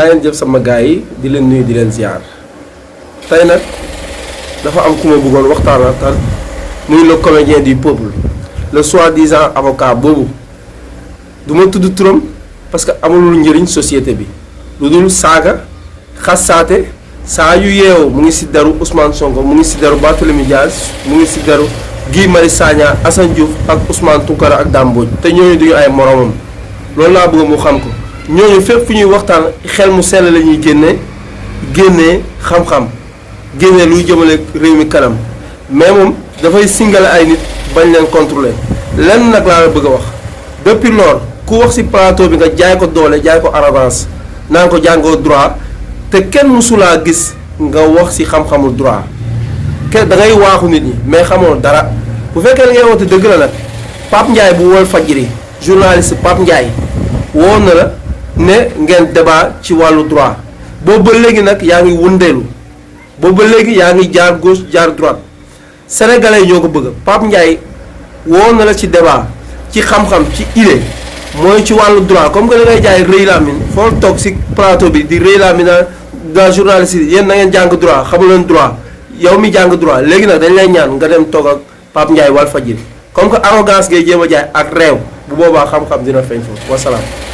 leen jëf sama gars yi di leen nuyu di leen ziar tey nag dafa am ku ma bëggoon waxtaanal muy le comédien du peuple le soi-disant avocat boobu du ma tudd turam parce que amulul njëriñ société bi lu dul saaga xasaate saa yu yeewu mu ngi si deru Ousmane Sonko mu ngi si deru Barthélémy Dias mu ngi si deru Guy Marius Sagna Assane Diouf ak Ousmane Tounkara ak Dame Mbodj te ñooñu duñu ay moromam loolu laa bëgg mu xam ko ñooñu fépp fu ñuy waxtaan xel mu sell la ñuy génnee xam-xam génnee luy jëmale réew mi kanam mais moom dafay singale ay nit bañ leen contrôler lenn nag laa la bëgg a wax depuis lors ku wax ci plateau bi nga jaay ko doole jaay ko arrogance naan ko jàngoo droit te kenn mësulaa gis nga wax ci xam-xamul droit kenn da ngay waaxu nit ñi mais xamoo dara bu fekkee ngay woote dëgg la nag Pape Ndiaye bu Walfadjri journaliste Pape Ndiaye woo na la ne ngeen débat ci wàllu droit boobu ba léegi nag yaa ngi wëndeelu boobu ba léegi yaa ngi jaar gauche jaar droite sénégalais yi ñoo ko bëgg Pape Ndiaye woo na la ci débat ci xam-xam ci idée mooy ci wàllu droit comme que da ngay jaay rëy laamin foo toog ci plateau bi di rëy laamin da journaliste yi yéen na ngeen jàng droit xamu leen droit yow mi jàng droit léegi nag dañ lay ñaan nga dem toog ak Pape Ndiaye Walfadjri comme que arrogance ngay jéem a jaay ak réew bu boobaa xam-xam dina feeñ foofu wasalaam.